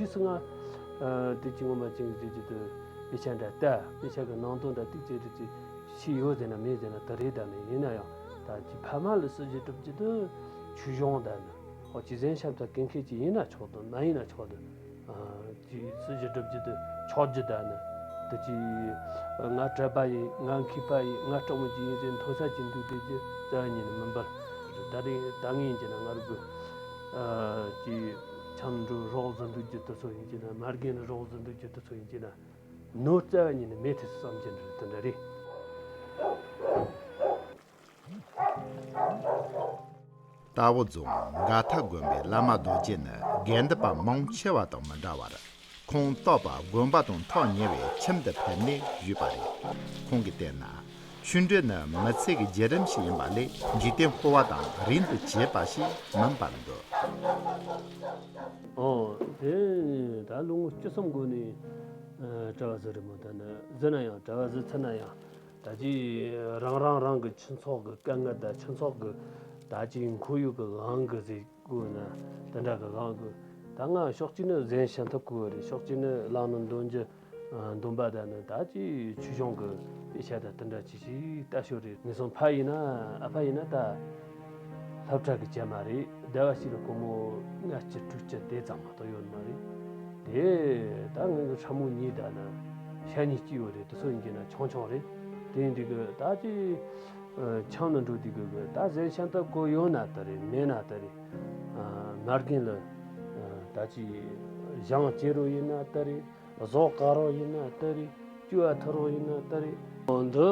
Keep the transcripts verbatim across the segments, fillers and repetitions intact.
སུ་ང་དེ་ཅི་ངོ་མ་ཅིག་ཟེར་གྱི་འདུག་དཔེ་ཆ་འདྲ་ལྟ། དཔེ་ཆ་གི་ནང་དོན་འདྲ་ཏིག་ཙེ་རེ་ཅིག་ཤེས་ཡོད་ཟེར་ན་མེད་ཟེར་ན་དེ་རེད། ད་ནི་ཡིན་ན་ཡང་ད་ཅི་ཕ་མ་ལ་སྲིད་ཇུས་སྒྲུབ་རྒྱུ་དེ་ཆོས་གཞུང་ད་ནི་ཨོ་ཅི་ཟན་ཤམ་ཐབས་གན་ཁེ་ཅི་ཡིན་ན་ཆོག་དང་མ་ཡིན་ན་ཆོག་དང་། ཅི་སྲིད་ཇུས་སྒྲུབ་རྒྱུ་དེ་ཆོག་རྒྱུ་ད་ནི་དེ་ཅི་ང་གྲྭ་པ་ཡིན། ང་མཁས་པ་ཡིན། ང་སྤྲང་མོ་ཅིག་ཡིན་ཟེར་མཐོ་ས་ཅིག་འདུག་དེ་ཅི་རྩ་བ་ཉིད་ནས་མིན་པར། ད་རེས་ད་ངས་ཡིན་གྱི་ན་ང་རུ་གི་ཅི་ཆང་འགྲོ་རོགས་ཟིན་འདུག་རྒྱུ་དེ་ཚོ་ཡིན་གྱི་ན། མ་རྒན་རོགས་ཟིན་འདུག་རྒྱུ་དེ་ཚོ་ཡིན་གྱི་ན། ནོར་རྩ་བ་ཉིད་ནས་མེད་དེ་བསམ་གྱི་འདྲ་དེ་འདྲ་རེད། རྟ་བོ་རྫོང་མགར་ཐང་དགོན་པའི་བླ་མ་རྡོ་རྗེ་ནི་དགེ་འདུན་པ་མང་ཆེ་བ་དང་མི་འདྲ་བར། ཁོང་རྟག་པར་དགོན་པ་དང་ཐག་ཉེ་བའི་ཁྱིམ་དུ་ཕེབས་ནས་བཞུགས་པ་རེད། ཁོང་གིས་བལྟས་ན། ཆོས་འབྲེལ་ནི་མི་ཚེ་གི་བརྒྱུད་རིམ་ཞིག་ཡིན་པ་ལས་འཇིག་རྟེན་འཁོར་བ་དང་རིང་དུ་གྱེས་པ་ཞིག་མིན་པར་འདོད། ཨོ། དེ་ད་ལོ་ངོ་བཅུ་གསུམ་འགོར་ནས་ཨ་གྲྭ་པ་ཟིག་རེད་མོད། ད་ནི་ཟེར་ན་ཡང་གྲྭ་པ་ཟིག་ཚར་ན་ཡང་ད་ཅི་རང་རང་རང་གི་ཁྱུ་ཚོགས་ཀྱི་དཀའ་ངལ་དང་ཁྱུ་ཚོགས་ཀྱི་ད་ཅི་ཁོར་ཡུག་གི་དབང་གིས་ཟེར་དགོས་ན་དེ་འདྲ་གི་དབང་གིས། ད་ང་ཕྱོགས་གཅིག་ནི་ཟན་ཤམ་ཐབས་དགོས་རེད། ཕྱོགས་གཅིག་ནི་བླ་ན་འདོན་རྒྱུ་འདོན་པ་ད་ནི་ད་ཅི་ཆོས་གཞུང་གི་དཔེ་ཆ་དང་དེ་འདྲ་ཅི་ཞིག་ལྟ་ཞོར་རེད། ངེད་ཚོ་ཕ་ཡིན་ན་ཨ་ཕ་ཡིན་ན་ད་སློབ་གྲྭ་གི་ཇ་མ་རེད། ཟླ་བ་གཅིག་ལ་སྒོར་མོ་ལྔ་བཅུ་དྲུག་ཅུ་དེ་ཙམ་མ་གཏོགས་ཡོད་མ་རེད། དེ་ད་ངེད་ཀྱི་ཕྲ་མོ་གཉིས་ད་ན་ཤ་གཉིས་སྐྱེས་ཡོད་རེད། དེ་ཚོ་ཡིན་གྱི་ན་ཆུང་ཆུང་རེད། དེ་ཡིན་དུས་གི་ད་ཅི་ཆང་ནང་འགྲོ་དུས་གི་གི་ད་ཟན་ཤམ་ཐབས་དགོས་ཡོད་ན་ད་རེད། མེད་ན་ད་རེད། མ་རྒན་ལ་ད་ཅི་ཞིང་བྱེད་རོགས་ཡིན་ན་ད་རེད། བཟོ་དཀའ་རོགས་ཡིན་ན་ད་རེད། བཅུ་བ་ཐུ་རོགས་ཡིན་ན་ད་རེད། འདི་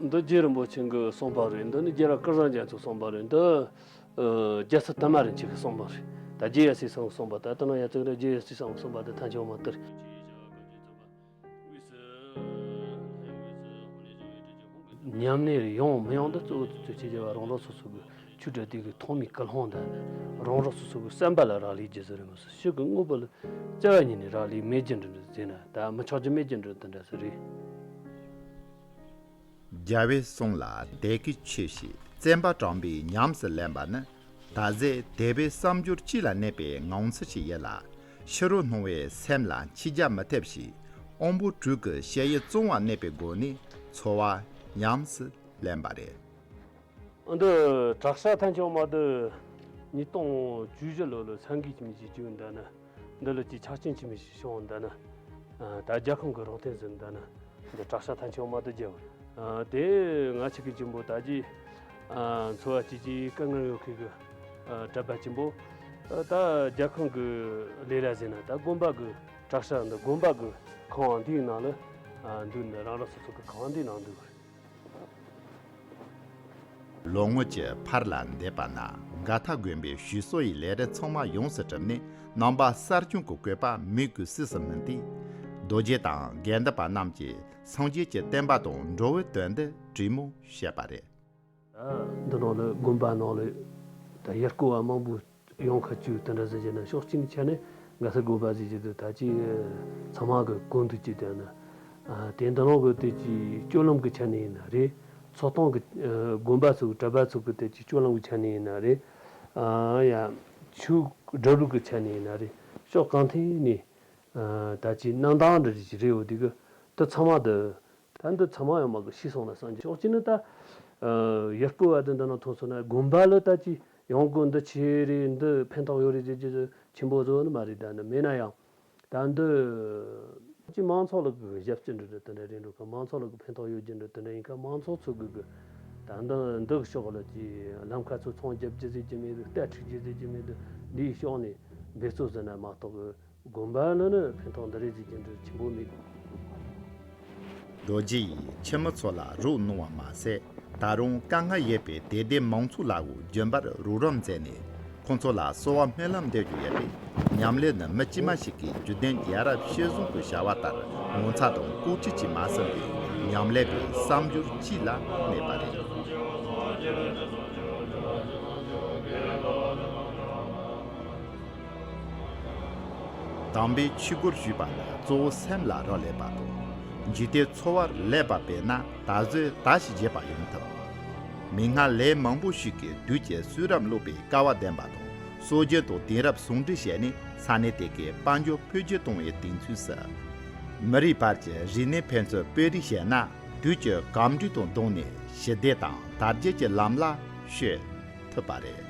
འདི་རྗེ་རིན་པོ་ཆེ་གི་གསུངས་པ་རེད། འདི་ནི་རྗེ་ར་ཀུན་བཟང་རྒྱ་མཚོ་གསུངས་པ་རེད། འདི་རྒྱལ་སྲས་དར་མ་རིན་ཆེན་གི་གསུངས་པ་རེད། ད་རྗེ་ཡབ་སྲས་ཚང་གི་གསུངས་པ། ད་ལྟ་ན་ཡ་ཙིག་ར་རྗེ་ཡབ་སྲས་ཚང་གི་གསུངས་པ་དེ་ཐམས་ཅད་མ་དེར། ཉམས་ལེན་ཡོང་མི་ཡོང་འདི་གཙོ་བོ་གཙོ་ཆེ་ཆེ་བ་རང་རང་སོ་སོ་གི་ཆོས་དྲ་དེ་གི་ཐོག་མའི་ཀུན་སློང་དང་རང་རང་སོ་སོ་གི་བསམ་པ་ལ་རག་ལས་རྒྱུ་ཟེར་རེད་མ་གཏོགས་ཕྱི་གི་དངོས་པོ་ལ་རྩ་བ་ཉིད་ནས་རག་ལས་མེད་རྒྱུ་འདྲ་འདྲ་ཟེར་ན་ད་མི་ཆོག་རྒྱུ་མེད་རྒྱུ་འདྲ་འདི་འདྲ་ཟེར་རེད། རྒྱལ་བའི་གསུང་ལ་དད་གུས་ཆེ་ཞིང་བརྩོན་པ་དྲང་པོས་ཉམས་སུ་ལེན་པ་ནི། ད་གཟོད་དད་པའི་བསམ་སྦྱོར་གཅིག་ལ་གནས་པའི་ངང་ཚུལ་ཞིག་ཡིན་ལ། ཕྱི་རོལ་སྣང་བས་སེམས་ལ་མཆིས་རྒྱག་མི་ཐེབས་ཤིང་། དབང་པོ་དྲུག་གི་ཞལ་ཡི་བཙོང་བ་གནས་པའི་སྒོ་ནས་འཚོ་བ་ཉམས་སུ་ལེན་པ་རེད། འདི་དྲག་ཤ་ཐན་ཆོ་མ་དུ་ཉིས་སྟོང་བཅུ་བཞི་ལོ་ལ་སང་གིས་ཀྱི་མི་ཞིག་བྱུང་འདི་ན། འདི་ལ་ཅི་ཆག་ཅན་གྱི་མི་ཞིག་བྱུང་འདི་ན། ད་རྒྱལ་ཁམས་ཀྱི་རང་བཙན་ཟིན་འདི་ན། འདི་དྲག་ཤ་ཐན་ཆོ་མ་དུ་རྒྱལ་བ། དེ་ང་ཆ་གི་ཅིན་པོ་ད་ཅི། འཚོ་བ་ཅི་ཅི་དཀའ་ངལ་ཡོད་མཁན་གི་གྲྭ་པ་ཅིན་པོ། ད་རྒྱལ་ཁམས་ཀྱི་ལས་ལ་ཟིན་ན་ད་དགོན་པ་གི་དྲག་ཤ་འདི་དགོན་པ་གི་ཁང་བ་འདིའི་ནང་ལ་འདུག་འདི་རང་རང་སོ་སོ་གི་ཁང་བ་འདིའི་ནང་འདུག་ལོ་ངོ་བཅུ་ཕར་ལ་འདས་པ་ན་མགར་ཐང་དགོན་པའི་ཞུ་གསོ་ཡི་ལས་རིམ་ཚང་མ་ཡོངས་སུ་གྲུབ་ནས་རྣམ་པ་གསར་བྱུང་གི་བཀོད་པ་མིག་གིས་གཟིགས་སུ་མི་འདུག་རྡོ་རྗེ་དང་དགེ་འདུན་པ་རྣམས་ཀྱིས་སངས་རྒྱས་ཀྱི་བསྟན་པ་དང་འགྲོ་བའི་དོན་དུ་གྲོས་མོལ་བྱས་པ་རེད། འདི་ནང་ལ་དགོན་པ་ནང་ལ་ད་ཡུལ་སྐོར་བ་མང་པོ་ཡོང་ཁ་བཅུག་དེ་འདྲ་ཟེར་གྱི་ན་ཕྱོགས་གཅིག་ནས་ཆ་ནས་མགར་ཐང་དགོན་པ་ཟེར་གྱི་འདུག་ད་ཅི་ཚང་མ་གི་གོ་འདུག་ཅི་དེ་ན། དེ་འདི་ནང་གི་དེ་ཅི་སྤྱོད་ལམ་གི་ཆ་ནས་ཡིན་ན་རེད། ཚོགས་སྟངས་ཀྱི་དགོན་པ་ཚོ་གྲྭ་པ་ཚོ་གི་དེ་ཅི་སྤྱོད་ལམ་གྱི་ཆ་ནས་ཡིན་ན་རེད། ཡ་ཆོས་སྒྲུབ་ལུགས་ཀྱི་ཆ་ནས་ཡིན་ན་རེད། ཕྱོགས་གང་ཐད་ནས་ད་ཅི་གནང་སྟངས་འདྲ་ཅིག་རེད། འོ་དེ་གི་དེ་ཚང་མ་དེ་ད་འདི་ཚང་མ་ཡང་མ་གི་ཤེས་སོང་ན་བསམ་གྱི། ཕྱོགས་གཅིག་ནི་ད་ཡུལ་སྐོར་བ་དེ་འདི་ན་མཐོང་སོང་ན་དགོན་པ་ལ་ད་ཅི་ཡོང་དགོས་འདི་ཆེ་རེད། འདི་ཕན་ཐོགས་ཡོད་རེད་ཅེས་ཅེས་ཆེན་པོ་བཟོ་ནི་མ་རེད། ད་ནི་མེད་ན་ཡང་ད་འདི་ཅི་མང་ཚོགས་ལ་གི་ཞབས་ཕྱི་འདྲ་འདྲ་དེ་འདྲ་རེད་འགྲོ་གི། མང་ཚོགས་ལ་གི་ཕན་ཐོགས་ཡོད་རྒྱུ་འདྲ་དེ་འདྲ་ཡིན་ཁ་མང་ཚོགས་ཚོ་གི་གི་ད་འདི་འདི་གི་ཕྱོགས་ལ་ཅི་ལམ་ཁ་ཚོ་ཚོང་རྒྱབ་རྒྱུ་ཟེར་གྱི་མེད་འདུག་རྟ་ཁྲིད་རྒྱུ་ཟེར་གྱི་མེད་འདུག་འདིའི་ཕྱོགས་ནས་འབད་བརྩོན་ཟེར་ན་མ་གཏོགས་གི་དགོན་པ་ལ་ནི་ཕན་ཐོགས་འདི་རེད་ཟེར་གྱི་འདྲ་ཆེན་པོ་མེད་གི། རྡོ་རྗེ་ཡིས་ཁྱིམ་མི་ཚོ་ལ་རོགས་གནང་བ་མ་ཟད། ད་རུང་དཀའ་ངལ་ཡོད་པའི་དད་ལྡན་མང་ཚོགས་ལའང་རྒྱུན་པར་རོགས་རམ་མཛད་ནས། ཁོང་ཚོ་ལ་གསོལ་བ་སྨོན་ལམ་འདེབས་རྒྱུ་ཡོད་པས། ཉམས་ལེན་ནི་མི་དཀྱུས་མ་ཞིག་གིས་རྒྱུད་ལྡན་རྒྱལ་རབས་སྤྱི་གཟུངས་ཀྱི་བྱ་བ་ལྟར་ངོ་ཚ་དང་ལྐོག་གྱུར་གྱིས་མ་ཟིན་པའི་ཉམས་ལེན་པའི་བསམ་སྦྱོར་གཅིག་ལ་གནས་པ་རེད། དམ་པའི་ཆོས་སྒོར་ཞུགས་པ་ནི་གཙོ་བོ་སེམས་ལ་རག་ལས་པ་དང་། འཇིག་རྟེན་འཚོ་བར་ཀླད་པ་སྦས་ན་ད་གཟོད་ད་ཞིག་བྱེད་པ་ཡོང་ཐུབ། མི་སྔར་ལས་མང་པོ་ཞིག་གིས་དུས་ཀྱི་གསོན་རབ་ཀློག་པའི་སྐལ་བ་ལྡན་པ་དང་། སྲོལ་རྒྱུན་དང་དེང་རབས་ཟུང་འབྲེལ་བྱས་ནས་ ས་གནས་དེ་གའི་དཔལ་འབྱོར་འཕེལ་རྒྱས་གཏོང་བའི་དུས་མཚུངས་སུ། མི་རིགས་བར་གྱི་རིག་གནས་ཕན་ཚུན་སྤེལ་རེས་བྱས་ན། དུས་ཀྱི་གོམ་འགྲོས་དང་བསྡོངས་ནས་ཞི་བདེ་དང་དར་རྒྱས་ཀྱི་ལམ་ལ་བསྐྱོད་ཐུབ་པ་རེད།